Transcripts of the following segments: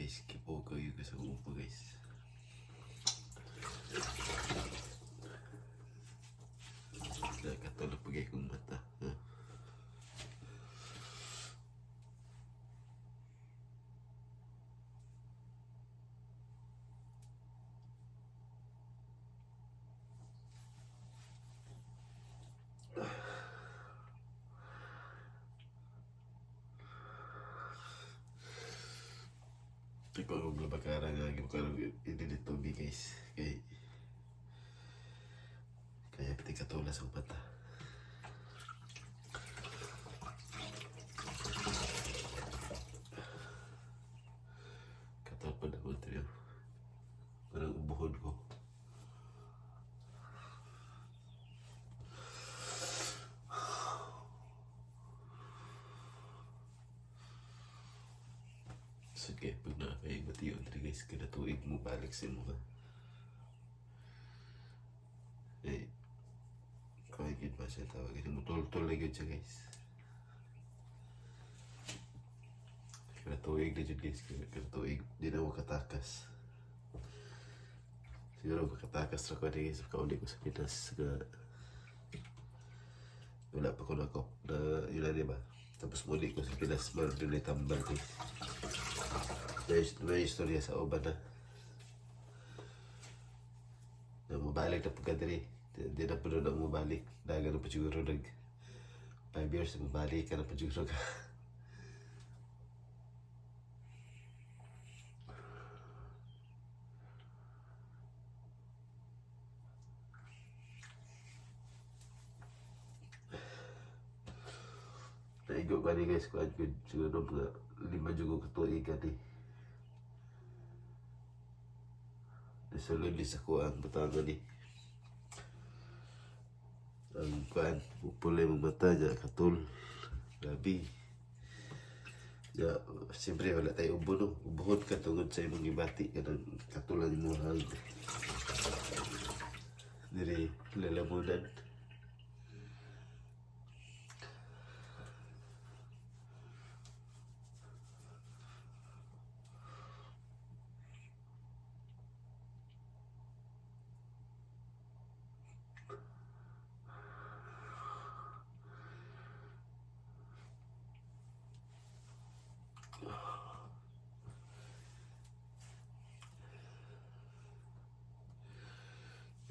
Guys, kipukaw yun sa upo, guys. Nakatulog pa kong mata. Ha? Ikaw ang labakara nga, gimukara init tubig, guys. Kay kaya piti katulas ang mata. Katapad ako ito. Parang ubuhon ko. Sige, pag nakakaingat yun, guys, kinatuig mo balik sa mga. Eh, kaya gid ba siya tawag? Mutol-tol na gyud siya, guys. Kinatuig na jud, guys. Kinatuig. Di na mo katakas. Siguro makatakas ra ko ni, guys. Kauli ko sa Pinas nga wala pa ko na na yun na, di ba? Tapos muli ko sa Pinas, meron din na tambal, guys. May istorya sa uban na. Na mabalik na pagka diri. Di na po na mabalik. Daga na pa siguro nag 5 years mabalik ka na pa siguro ka. Naigo ka ni, guys, kuan ko siguro mga 5 jugo ka tuig ni. Nasulod ni sa kuan butangan ni. Ang kuan, pulay mong mata niya, katul. Grabe. Ya, siyempre wala tayo ubo, no. Ubuhon ka tungod sa imong gibati kanang katulan mo hang diri lalamunan.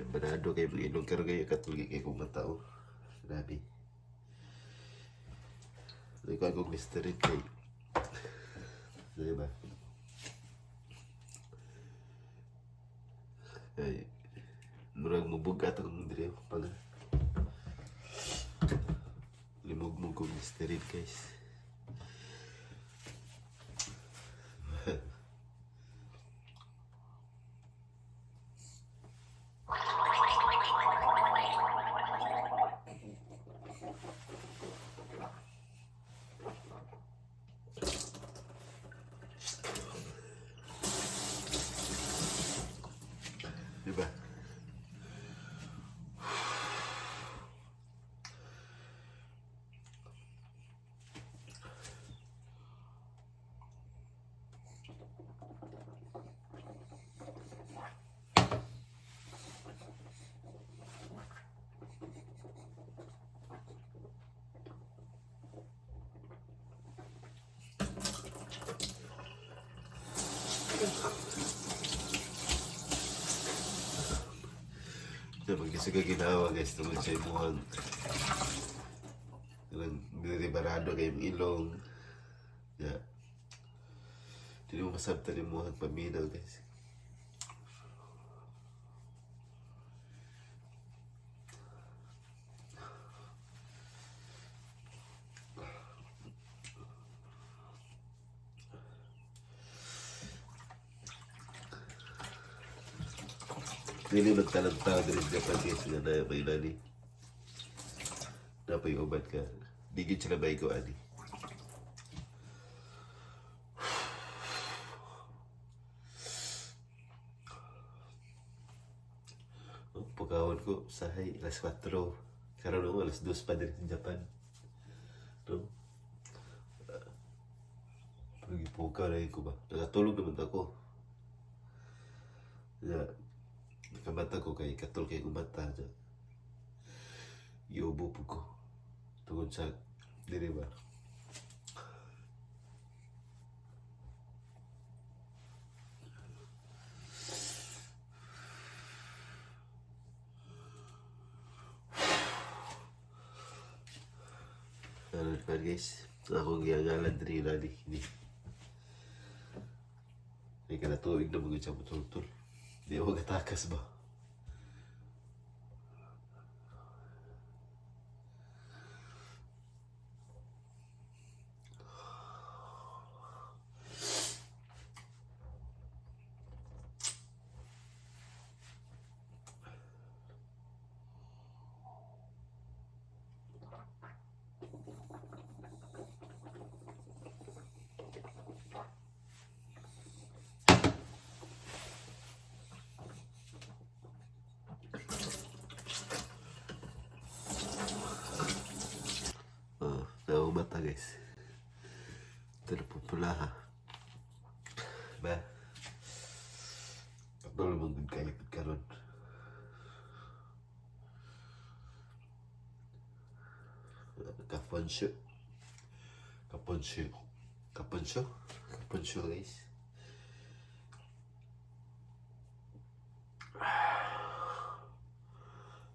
Banado kay mga ilong karon kayo katulgi kay kong mata oh. Grabe. Ikaw akong Listerine kay. Diba? Ay, murag mubugat akong diri pag limog kong Listerine, guys. Diba? Diba, kasi ka ginawa, guys, tungod sa imuhang kanang diri barado kay imong ilong. Yeah. Di mo masabtan imuhang paminaw, guys. Dili magtalang-tao diri sa Japan, guys, nga na may nani. Napay uban ka. Di gyud sila maigo ani. Oh, pagkawon ko, sahay, alas 4. Karon ako, alas 2 pa din sa Japan. No? Pero gipukaw na ko ba. Nakatulog naman ako. Ya, nakamata ko kay katol kay kumata. Ya. Giubo po ko. Tungod sa diri ba. Ano pa, guys? Akong giangalan diri na ni. Ni. May kada tuig na magod siya mutultol. Di ako katakas ba? Oh, sa mata, guys. Ito na po pula ha. Ba? Patuloy mong good kayo karon. Kaponsyo. Kaponsyo. Kaponsyo? Kaponsyo, guys.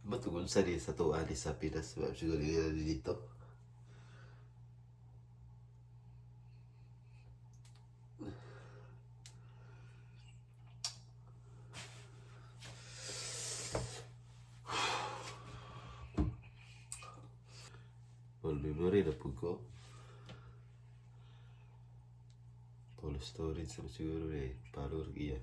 Ba't kung sa ni sa tuwa ni sa Pinas ba? Siguro nila dito. Full memory na po ko. Full storage na siguro eh. Palor iya.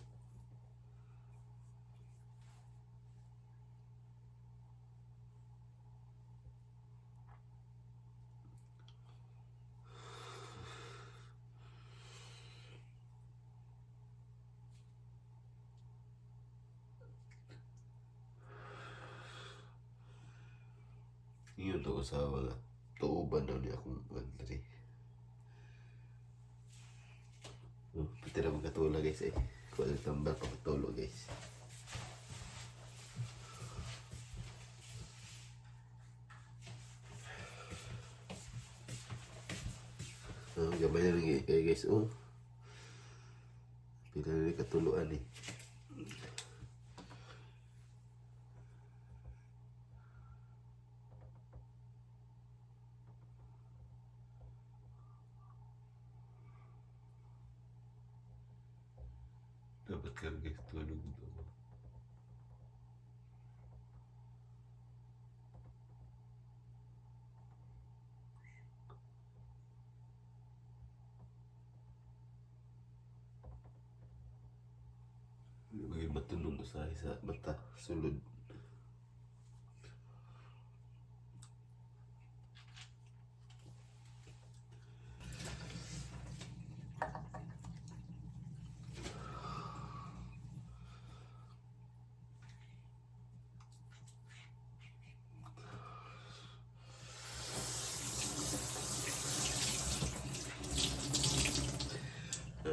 Yun to ko sa mga tuuban daw niya akong country. Oh, pati na magkatulog, guys, eh. Kuha ng tambal pa katulog, guys. Oh, gamay na rin kayo, guys. Oh. Pila na rin katuluan eh. Dapat ka, guys, tulog daw. Maging matulog usahay sa mata, sulod.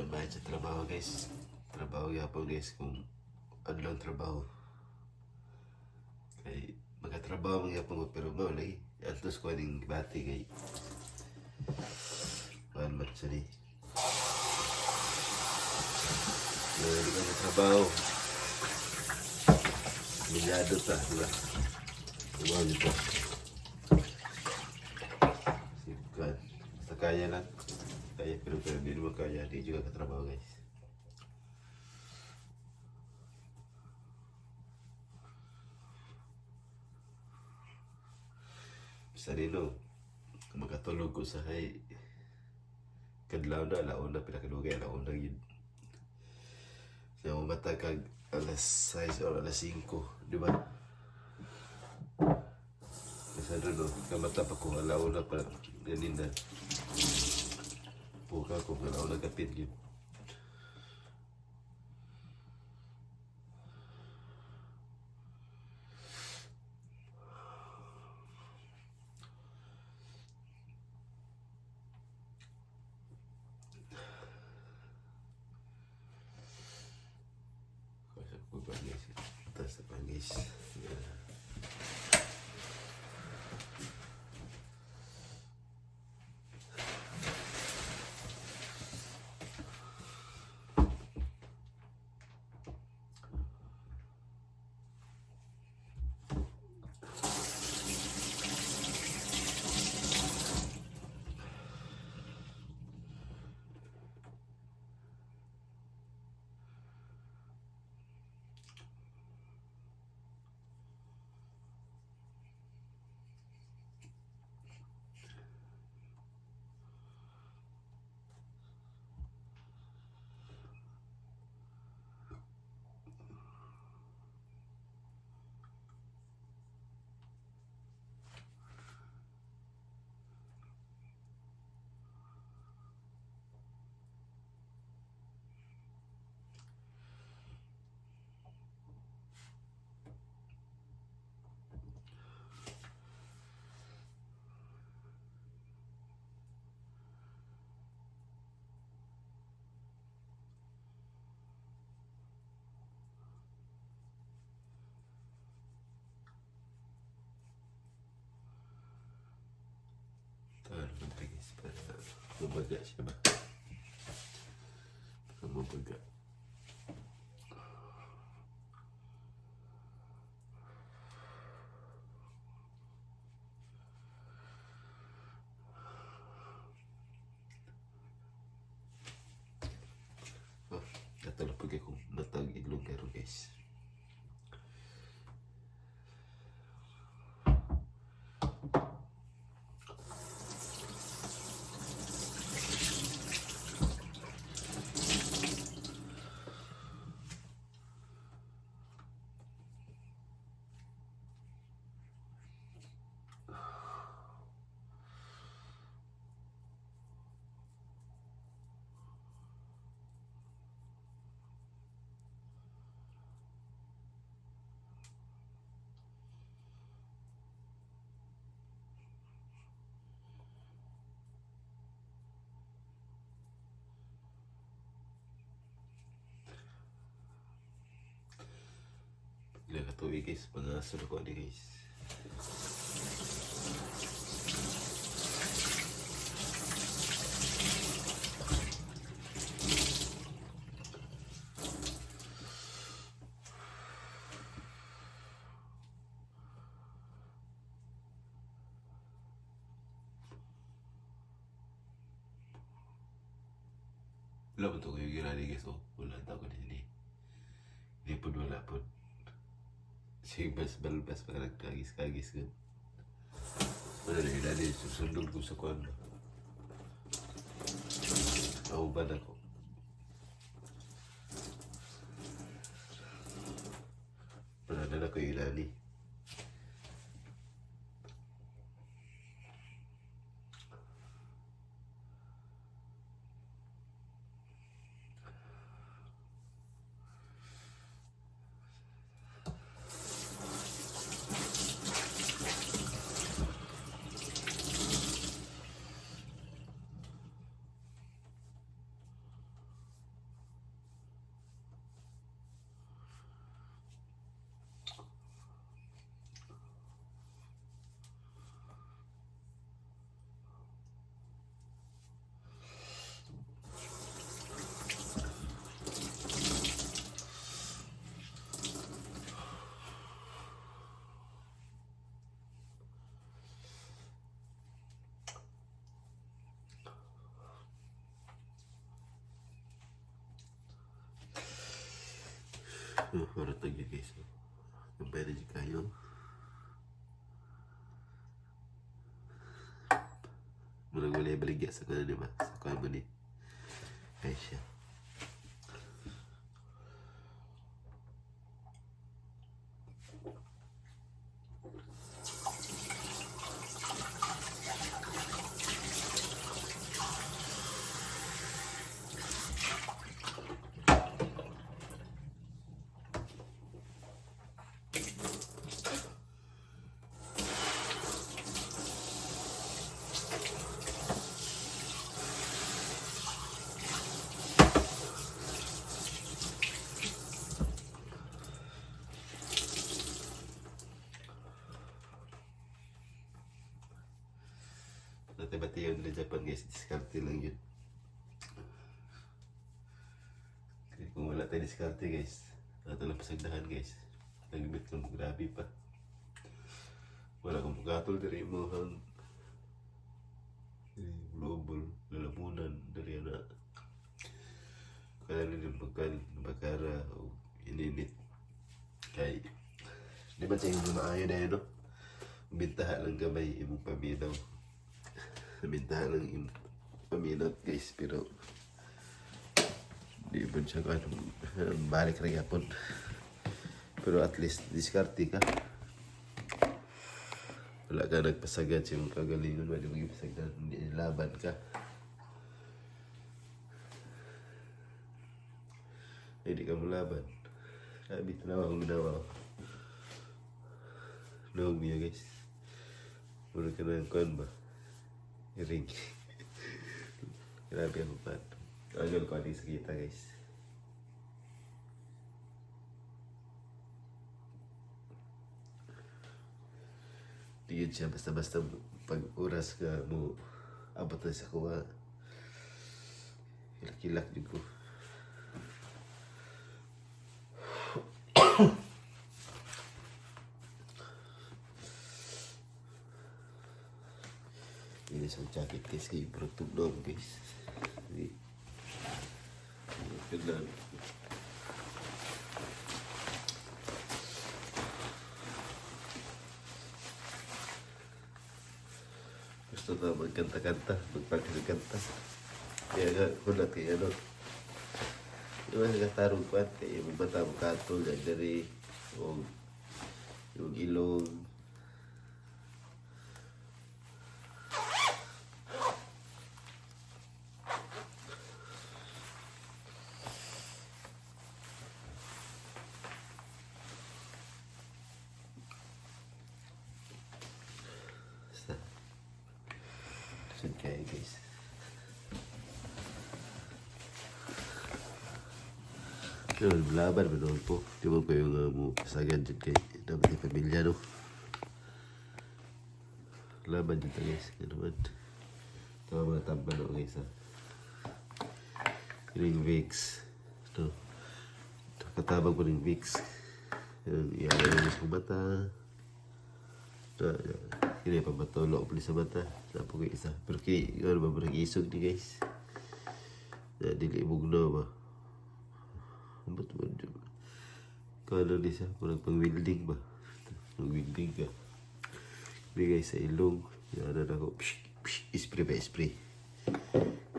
Bayad sa trabaho, guys. Trabaho gyapon, guys, kung ano lang trabaho. Kay magatrabaho man gyapon ko pero mao lagi. Antos ko aning bati kay kuan man siya ni. Di ka trabaho. Milyado ta, di ba? Trabaho dito. Sibukan. Basta kaya lang. Kaya pero pero di naman kaya. Di juga katrabaho, guys. Basta nino, makatulog ko sa hay kadlaw na, alauna, pinakadugay, alauna yun. Sa mata kag alas 6 or alas 5, di ba? Kasi ano no, kamata pa ko, alauna pa, ganin na. Puka ko, alauna kapit yun. Mabaga siya ba? Baka mabaga. Oh, katulog po kayo kung matag iglong karon, guys. Pila ka tuig, guys, pangaso na ko ani, guys. Wala ba ito kayo ginani, guys, oh? Wala na ako din eh. Hindi po, wala po. Sige, bas balbas pa nagkagis-kagis ko. Wala na ginani, susundol ko sa kuwan ba. Nauban ako. Wala na ako inani. Oh, oras na guys. Yung pwede kayo. Murag wala yung baligya sa kuwan, di ba? Sa kuwan mo ni. Ay siya. Bati-bati yun na Japan, guys. Diskarte lang yun. Kaya kung wala tayo diskarte, guys, ato lang pasagdahan, guys. Nagbit kang grabe pa. Wala kang mugatol diri mo hang global lalamunan diri na. Kaya rin magkan bakara o ininit. Kay di ba sa imong maayo na yun, no? Bintaha lang gamay imong paminaw. Bintaha lang imong paminaw, guys, pero di ba siya kung balik ra gyapon. Pero at least diskarte ka. Wala ka nagpasagad sa imong kagalingon, wala mo gipasagdan, hindi laban ka. Ay, di ka mulaban. Sabi, tanawa akong ginawa ko. Noog niya, guys. Mura ka na ng kuwan ba? Iring. Grabe ang kuwan. Angal ko ating sakita, guys. Di yun siya basta-basta pag oras ka mo abot na sa kuha. Kilak-kilak jud ko. Ini sa jacket, guys, kay tugnaw, guys. Hindi. Ganda. Gusto na magkanta-kanta, magpagkanta. Kaya nga, hulat kay ano. Yung mga katarong kwan, kay imong mata mo katol, yan diri, o yung ilong. Basta. Saan kayo, guys? Yun, laban ba noon po? Di ba kayo nga mo sagad dyan kay dapat yung pamilya, no? Laban dyan tayo, guys. Ano man? Ito ang mga tambal, no, guys, ha? Ring Vicks. Ito. Katabang ko ring Vicks. Yun, ialay mo sa mata. Ito, kini pa matulo ko sa mata. Tapos ko isa. Pero kini, ano ba, parang isog ni, guys. Na, dili bugno ba? Ba't ba? Kano ni siya? Parang pang welding ba? Pang welding ka. Bigay sa ilong. Yan na ako. Psh, psh, spray ba, spray.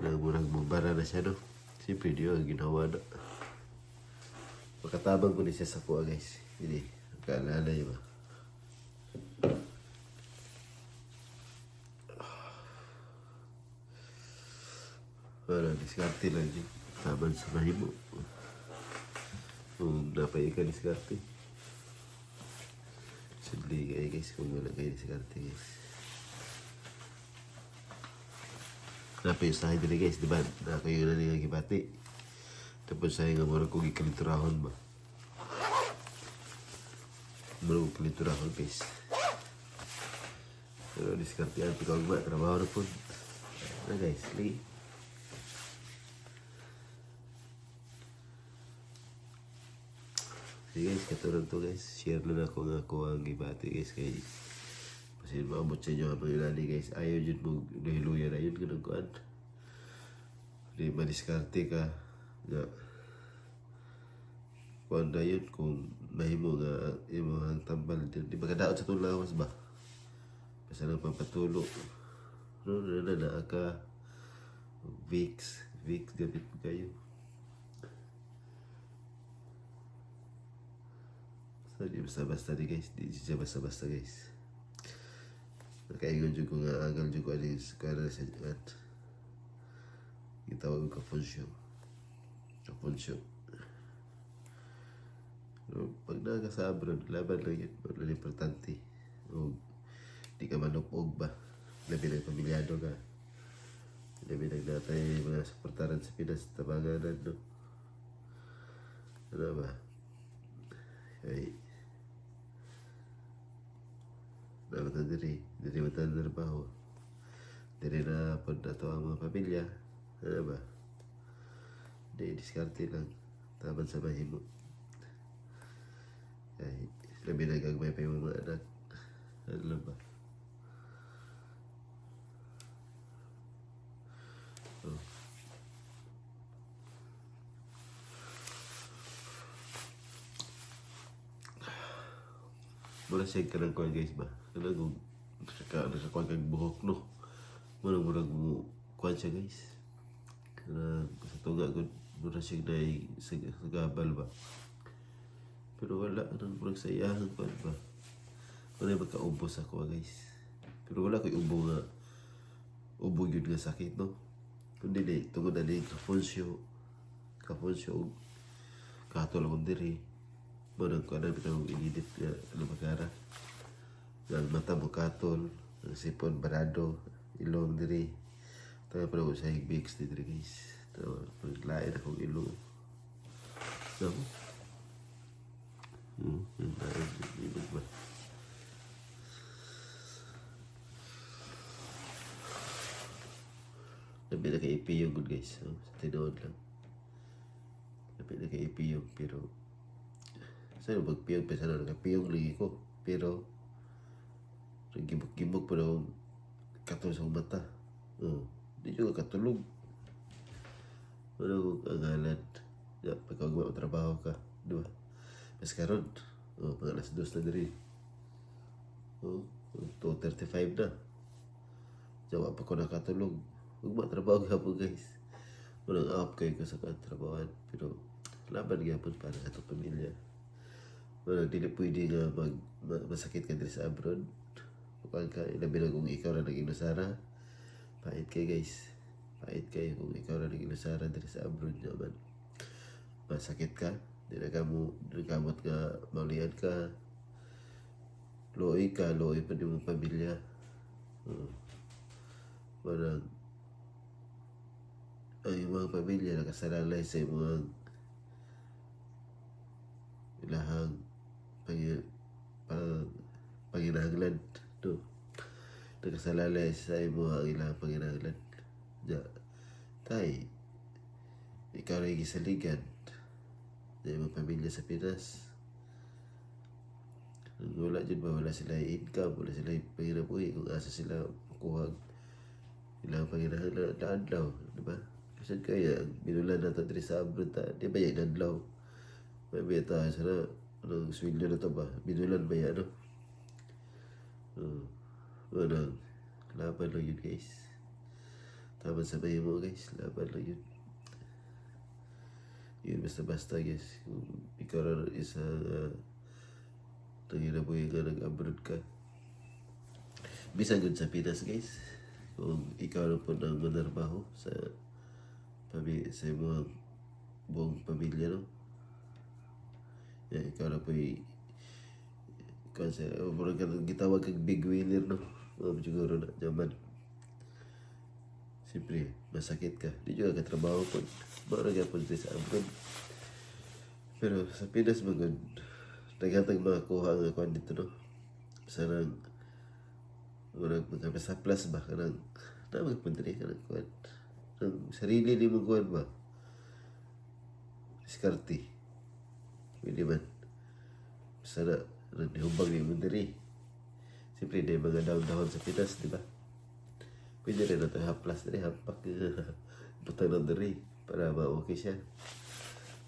Nang murag mabara na siya, no? Siyempre, di yun ang ginawa na. Makatabang ko ni siya sa kuha, guys. Hindi. Kaalala yun ba? Para, diskarte lang yun. Taban sa mahimo. Kung napay ka diskarte. Sudli kayo, guys, kung wala kayo diskarte, guys. Napay usahay dili, guys, di ba? Na kayo na niya gibati. Tapos sa nga murag kong ikaliturahon ba? Murag kong kaliturahon, guys. Pero diskarte ang pikaw ba? Trabaho na po. Na, guys, lagi. Sige, guys, katulad to, guys. Share na ako nga ako ang gibati, guys, kay kasi maabot sa inyo ang mga ilani, guys. Ayaw dyan mo nahiluyan. Ayun ganun kuan. Di madiskarte ka nga kuan na yun kung mahimo nga imo ang tambal din. Di ba kadaot sa tulawas ba? Basta lang papatulo. No, na na na ka. Vicks, Vicks gamit mo kayo. So, di basta-basta di, guys. Di siya basta-basta, guys. Nakaingon dyan ko nga angal dyan ko ani sa sa at gitawag ko kapunsyo. Kapunsyo. Pero pag naa sa abroad, laban lang yun. Wala na importante. O, di ka manupog ba? Labi ng pamilyado ka. Labi ng natay mga suportaran sa Pinas, tabanganan, no? Ano ba? Ay, dapat na diri. Diri ba tayo trabaho? Diri na po na to ang mga pamilya. Ano ba? Di, diskarte lang. Taban sa mahimo. Ay, labi na gagmay pa yung mga anak. Ano lang ba? Oh. Mura siya ka ng kuwan, guys, ba? Kanang kung nakakuan kag buhok, no? Mura murag mo kuwan siya, guys. Kanang sa tunga gud mura siya nay sa gabal ba? Pero wala, anong murag sa iyahang kuwan ba? Wala magkaubo sa kuwa, guys. Pero wala ko'y ubo nga ubo yun nga sakit, no? Kundi di, tungod na ni kapunsyo, kapunsyo, og katol akong diri. Murag kuwan na bitaw inidit nga lumagara. Ang mata mo katol, ang sipon barado, ilong diri. Tayo pa ko sa higbigs diri, guys. Tayo, paglain akong ilong. No? Yun tayo, ibig ba? Labi na kay ipiyong gud, guys. So, sa tinuod lang. Labi na kay ipiyong, pero sana magpiyong pa, sana nakapiyong lagi ko. Pero gibok-gibok pa na akong katol sa akong mata. Oh, di juga katulog. Wala akong angalan. Ya, pagkagwa trabaho ka, di ba? Mas karon, oh, mga alas 2 na diri. Oh, 2:35 na. Jawa pa ko nakatulog. Ugma trabaho gihapon, guys. Walang up kayo ko sa trabahoan. Pero laban gihapon para sa atong pamilya. Wala, dili pwede nga masakit ka diri sa abroad. Kuan ka, labi na kung ikaw ra naging nusara. Pait kay, guys. Pait kayo kung ikaw ra naging nusara diri sa abroad naman. Masakit ka, di na ka mo, di na kamot nga maulian ka. Luoy ka, luoy pa di mo pamilya. Walang ang imong pamilya nakasalalay sa imong ilahang panginahanglan, no? Nakasalalay sa imo ang ilahang panginahanglan. Ja tay ikaw ray gisaligan sa imong pamilya sa Pinas. Nung wala jud ba, wala sila income, wala sila panginabuhi, kung asa sila makuha ilang panginahanglan na adlaw, di ba? Kasi kaya ang binulan nato diri sa abroad ta, di ba yan adlaw? May beta sana anong sweldo na to ba? Binulan ba yan, no? Walang laban lang yun, guys. Tama sa mo, guys, laban lang yun. Yun basta-basta, guys. Kung ikaw ra isa nanginabuhi nga nag-abroad ka. Bisan gud sa Pinas, guys. Kung ikaw lang po nang manarbaho sa imong buong pamilya, no? Yan, ikaw na po kasi, oh, murag ka gitawag kag big wheeler, no? Mga siguro na, jaman. Siyempre, masakit ka. Di juga ka trabaho po. Mara gyapon diri sa abroad. Pero sa Pinas man gud, daghan makakuha nga kuan dito, no? Sa nang murag mga sa plus ba kanang na magpun diri kanang kuan. Nang sarili nimo kuan ba? Diskarte. Pwede man. Sana nang nimo diri. Siyempre, di mga dahon-dahon sa Pinas, di ba? Pwede rin nato haplas diri, hampak butang na diri para ma-okay siya.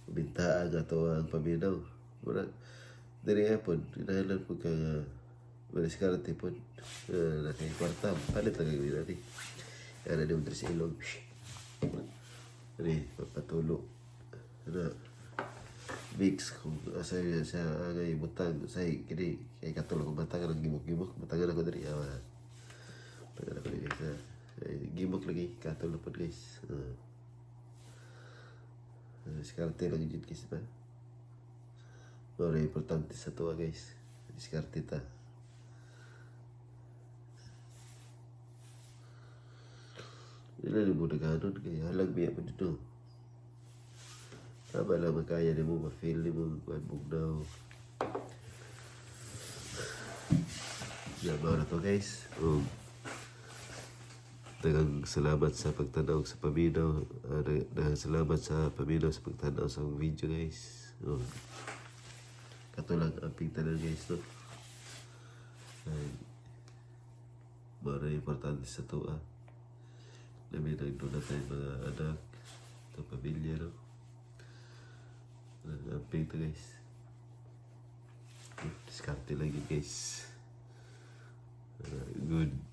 Bintaan ato ang paminaw. Murag diri pod, kinahanglan pud ka nga madiskarte pod. Na kay kwarta, palit lang gawin natin. Yan na diri sa ilong. Diri, papatulo. Ano, mix kung asa sa angay butang say kini kay katulog ko matang nang gimok-gimok, matangan ako diri, ah, matangan ako diri sa ay, gimok lagi katulog pod, guys. Diskarte lang jud, guys, ba. Pero importante sa tuwa, guys, diskarte ta. Dili mo naghanon kay halag biya pa dito. Tama lang makaya nimo, ma-feel nimo kuan bugnaw. Yan, mao na to, guys. Daghang salamat sa pagtanaw sa paminaw. Daghang salamat sa paminaw, sa pagtanaw sa akong video, guys. Kato lang ang tanan, guys, no. Ay, mao na importante sa tuwa. Labi na doon na tayo mga anak, itong pamilya, no. Amping to, guys. Diskarte lang yun, guys. Good.